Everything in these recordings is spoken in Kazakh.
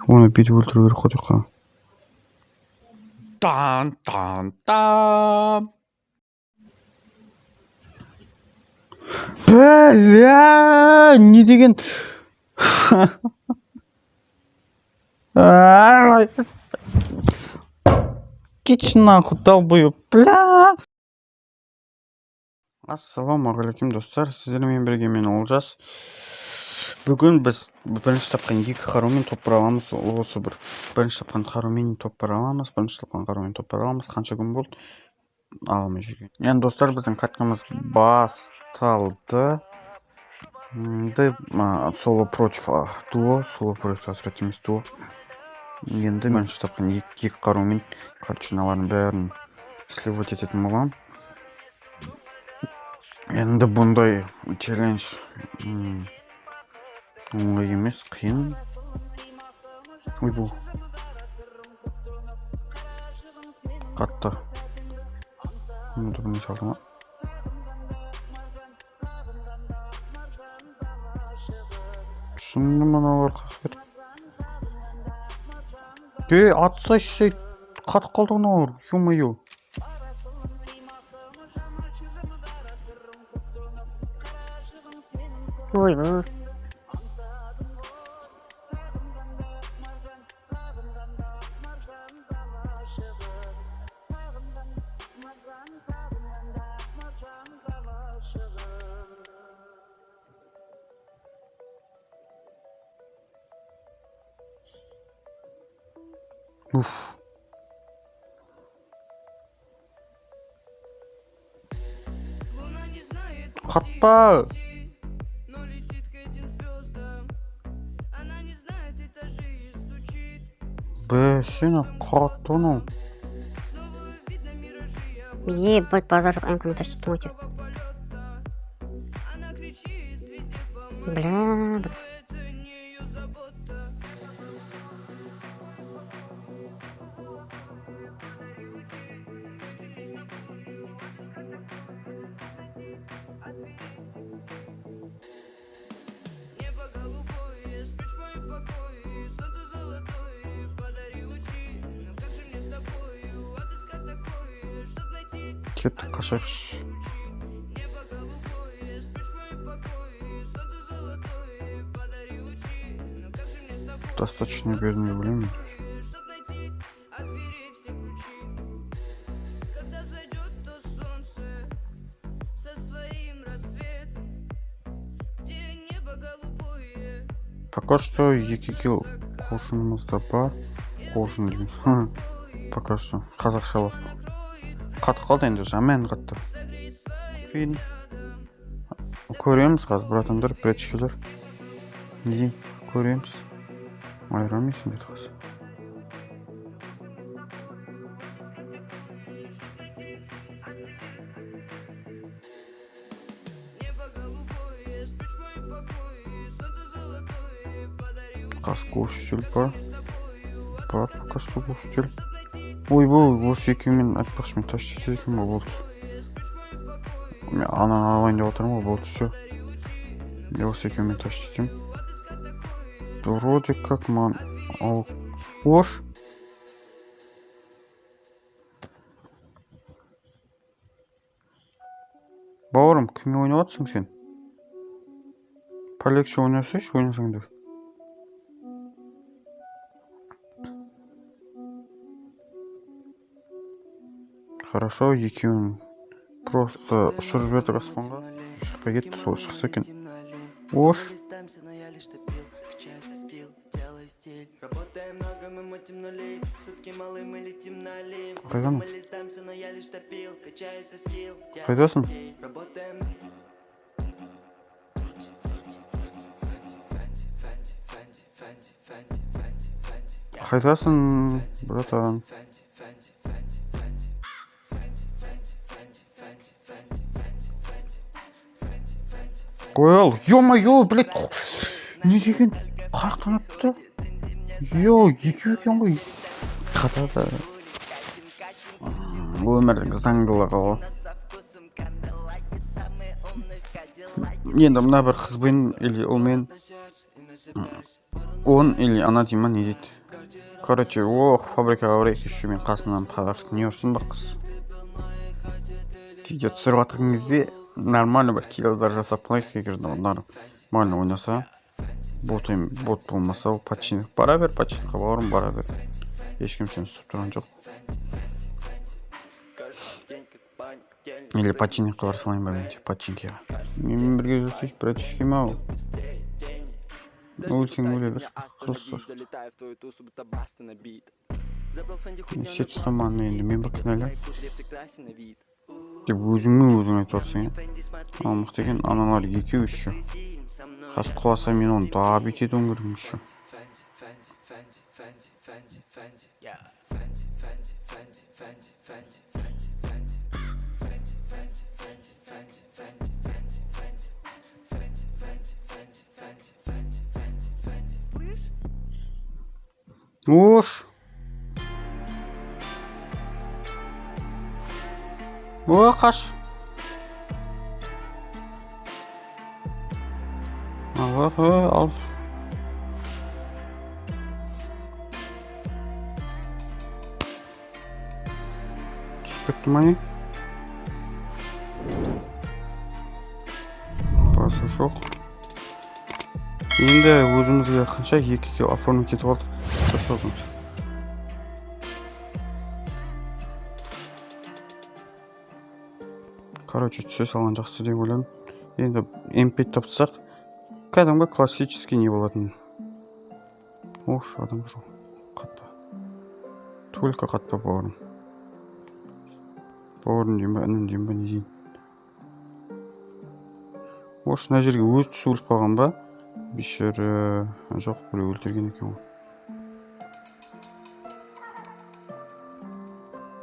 Оны бүйтіп өлтіру керек қой тек қана. Тан тан тан. Бля, не деген. Кетші нахуй, долбоеб, бля. Ассалаумағалейкум, достар, сіздермен бірге мен, Олжас. Бүгін біз бірінші тапқан екі қарумен топ бара аламыз. Осы бір бірінші тапқан қарумен топ бара аламыз, бірінші тапқан қарумен топ бара аламыз. Қанша күн болды ала алмай жүрген. Енді, достар, біздің каткамыз басталды. Соло против дуо, соло против отряд емес, дуо. Енді бірінші тапқан екі қарумен, короче, мыналардың бәрін сливать ететін боламын. Енді бұндай челлендж оңай емес, қиын. Ойбу, қатты. Мұны бірнеше алды ма? Шынымен мыналар қақып кетіп. Ей, атсайшы, қатып қалды мыналар, ё-моё. Ойбу. Уф. Қатпа! Но летит к этим звездам. Она не знает этажи и стучит. Бә, сені қатты анау. Снова видно миражи, я Ебать, базар жоқ, МК тащит өте. полета. Она кричит, звезде помоги, Бля, но это не ее забота. Небо голубое, спишь в моем покое, солнце золотое, подари лучи. Но как же мне с тобою отыскать такое, чтоб найти Кеттік, қашайықшы. Небо голубое, спишь в моем покое, солнце золотое, подари лучи. Но как же мне с тобой Достаточно бердім деп ойлаймын. чтоб найти от дверей все ключи? Когда взойдет то солнце со своим рассветом, где небо голубое, Пока что екі килл қоржынымызда бар. Қоржын дейміз. Ха, пока что қазақшалап. Қатып қалды енді, жаман қатты. Фильм. Көреміз қазір, братандар, братишкалар. Не деймін, көреміз. Айырамын сендерді қазір. Небо голубое, спишь в моем покое, солнце золотое, подари лучи. Қазір глушитель бар. Бар, пока что глушитель. Ойбой, осы екеуімен, айтпақшы, мен тащить етеді екенмін ғой, болды. Мен ананы алайын деп отырмын ғой, болды, все. Мен осы екеуімен тащить етемін. Вроде как маған ал. Ош. Бауырым, кіммен ойнап жатсың сен? Полегче ойнасайшы, ойнасаң да. Хорошо, екеуін просто ұшырып жібердік аспанға. Шықпай кетті, сол шықса екен. Ош. Қайдан? Қайдасың? Қайдасың, братан? Қой ал, ё-моё, блядь. Не деген қаяқтан атты? Йо, екеу екен ғой. Қатады. Өмірдің заңдылығы ғой. Енді мына бір қызбен или ұлмен, он или она дей ма, не дейді. Короче, ох, фабрикаға барайық, еще мен қасымнан подарок не ұрсын ба қыз. Видео түсіріп жатқан кезде нормально бір киллдар жасап қояйық, егер нормально ойнаса. Бот, бот болмаса, ол починок. Бара бер, починкқа бауырым, бара бер. Ешкім сені ұстап тұрған жоқ. Или починкқа бара салайын ба мен де, починкеға. Менімен бірге жүрсейші, братишкем ау. Өлсең өле бер, қылыссыз. Сет ұстамағанына енді мен бір кінәлі. Деп өзіңе өзің айтып жатрсың, иә. Ал мықты екен, аналар екеу еще. Қазір құласа мен оны добить етуім керек еще. Ош. О, қаш. Ал, ал. Түсіп кетті ма не? Басы жоқ. Енді өзімізге қанша 2 кило оформить етіп алдық. Жасадыңыз. Короче, түсе салған жақсы деп ойлаймын. Енді М5 тапсақ, кәдімгі классический не болатын. Ош, адам жоқ. Қатпа. Только қатпа, бауырым. Бауырым деймін ба, інім деймін ба, не дейін. Ош, мына жерге өзі түсіп өліп қалған ба? Бейшара, жоқ, біреу өлтірген екен ғой.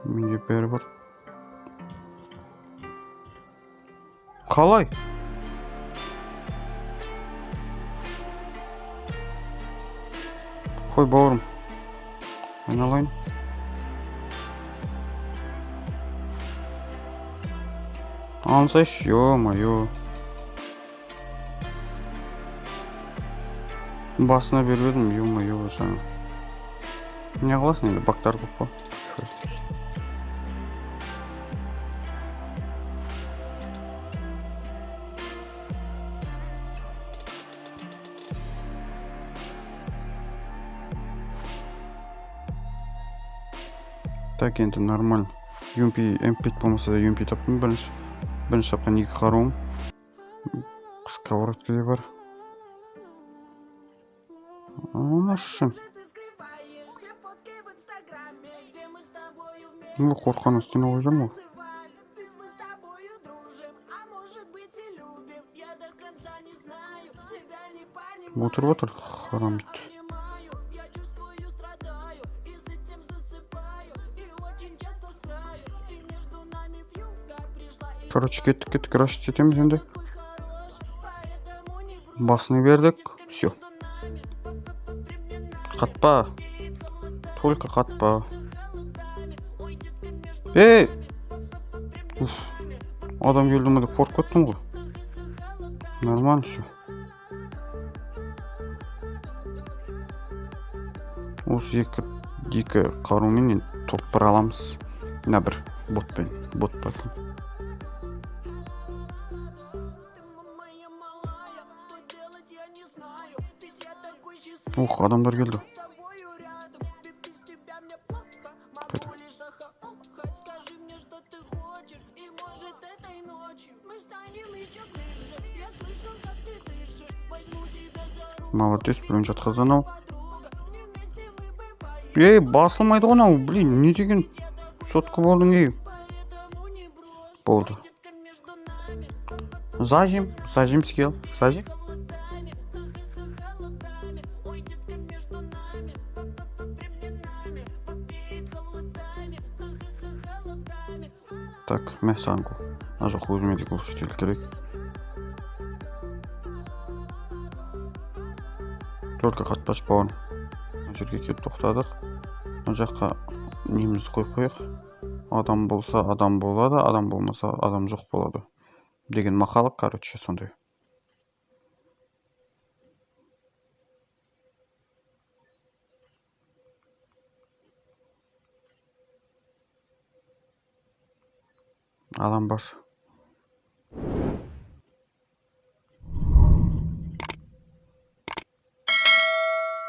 Менде бәрі бар. Қалай? Қой, бауырым. Айналайын. Алсайшы, ё-моё. Басына беріп едім, ё-моё, жаңа. Не қыласың енді, бактар көп қой. Так, енді нормально. UMP, MP5 болмаса да UMP таптым бірінші. Бірінші тапқан екі қаруым. Сковородка де бар. Ашын. Ну, қорққан үстіне қойып жүрмін ғой. Отырып отыр, харам ит. Короче, кеттік, кеттік, рашить етеміз енді. Басына бердік, все. Қатпа. Только қатпа. Ей! Уф. Адам келді ме деп қорқып кеттім ғой. Нормально все. Осы екі қарумен енді топ бір аламыз. Мына бір ботпен. Бот па екен? Ух, адамдар келді. Қайда? Молодец, біреуін жатқызды анау. Ей, басылмайды ғой анау, блин, не деген сотка болдың, ей. Болды. Зажим, зажим скилл, зажим. Так, мә саған гол. А жоқ, өзіме де глушитель керек. Только қатпаш, бауырым. Мына жерге келіп тоқтадық. Мына жаққа немізді қойып қояйық. Адам болса адам болады, адам болмаса адам жоқ болады деген мақал, короче, сондай. Адам бар.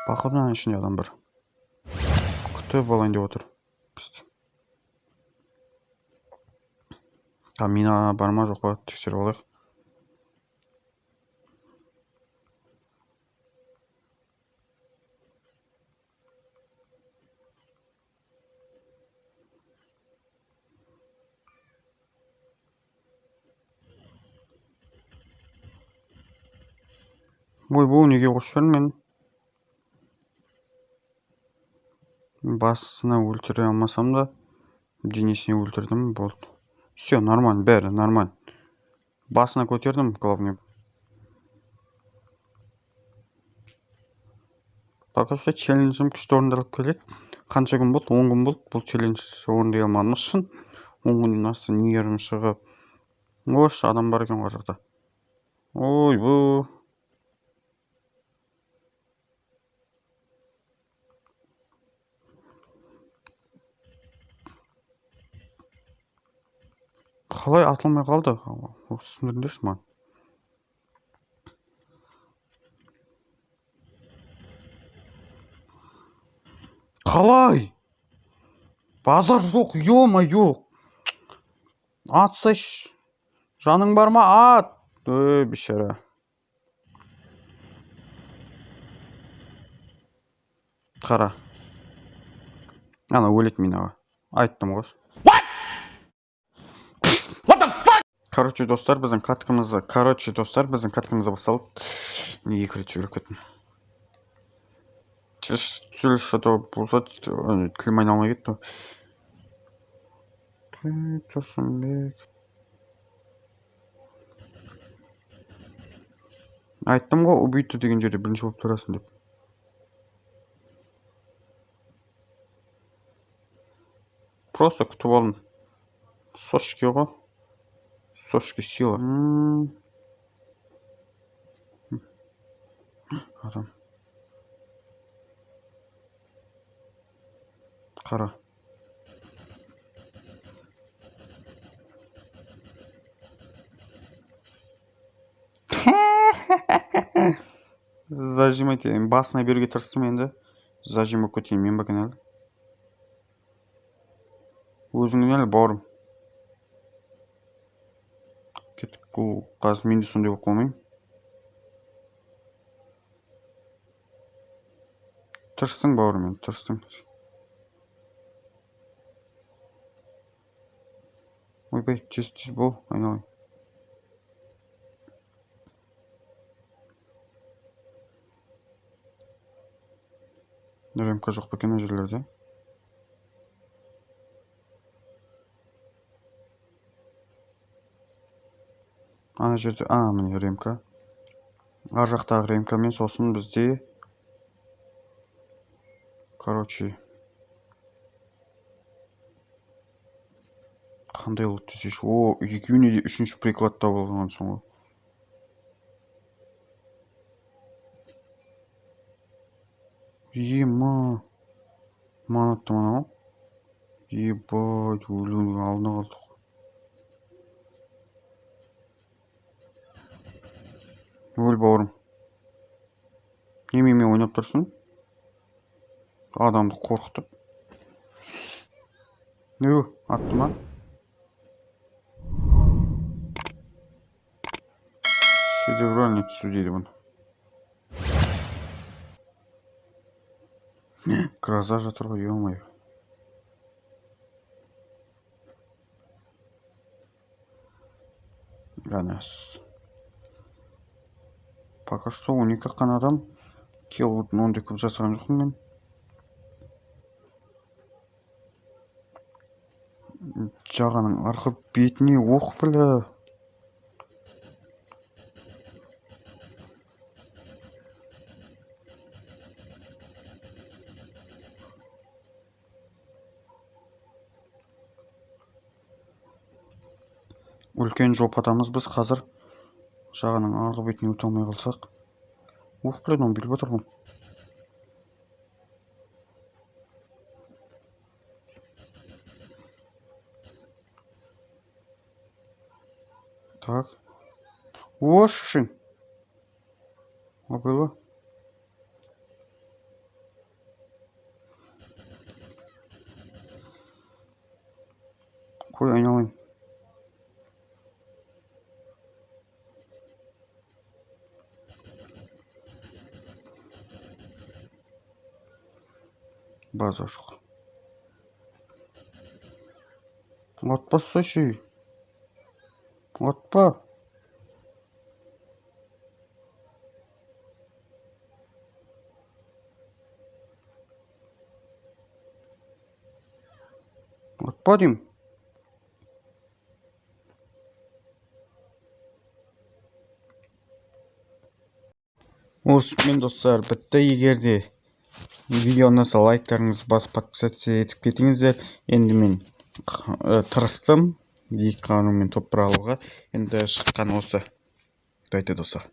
Походу мынаның ішінде адам бар. Күтіп алайын деп отыр бізді. А мина бар ма жоқ па тексеріп алайық. Ойбой, неге қосып жібердім мен? Басына өлтіре алмасам да, денесіне өлтірдім, болды. Все, нормально, бәрі нормально. Басына көтердім, главное. Пока что челленджім күшті орындалып келеді. Қанша күн болды? 10 күн болды. Бұл челлендж орындай алмадым. Шын 10 күннен асты нервім шығып. Ош, адам бар екен ғой жақта. Ойбой. Қалай атылмай қалды? Түсіндіріңдерші маған. Қалай? Базар жоқ, ё-моё. Атсайшы. Жаның бар ма? Ат. Ой, бейшара. Қара. Ана өледі минаға. Айттым ғой. Короче, достар, біздің каткамызды, короче, достар, біздің каткамызды басталды. Неге екі рет сөйлеп кеттім? Что-то болса, тілім айналмай кетті. Тұрсынбек. Айттым ғой, убийца деген жерде бірінші болып тұрасың деп. Просто күтіп алдым. Сошки ғой. Сошки сила. Адам. Қара. Зажимать етейін. Басына беруге тырыстым енді. Зажим болып кетейін. Мен ба кінәлі? Өзің кінәлі, бауырым. Кеттік. Бұл қазір мен де сондай болып қалмайын. Тырыстың, бауырым, енді тырыстың. Ойбай, тез тез бол, айналайын. Ремка жоқ па екен мына жерлерде? Ана жерде, міне ремка. Ар жақтағы ремкамен сосын бізде, короче, қандай лут десейші? О, екеуіне де үшінші приклад табылған соң ғой. Ема, манатты мынау. Ебать, өлуінің алдына қалдық. Өл, бауырым. Немене ойнап тұрсың? Адамды қорқытып. Ө, атты ма? Шедевральный түсу дейді бұны. Гроза жатыр ғой, ё-моё. Әнәс. Пока что 12 қан адам. Килл ондай көп жасаған жоқпын мен. Жағаның арқы бетіне оқ білі. Үлкен жопадамыз біз қазір. Жағаның арғы бетіне өте алмай қалсақ. Ух, блин, он біліп отыр ғой. О, шашың. Абайло. Қой, айналайын. База жоқ. Атпасайшы. Атпа. Атпа деймін. Осымен, достар, бітті. Егер де видео ұнаса, лайктарыңызды басып, подписаться етіп кетіңіздер. Енді мен тырыстым екі қарумен топ бір алуға. Енді шыққан осы. Давайте, достар.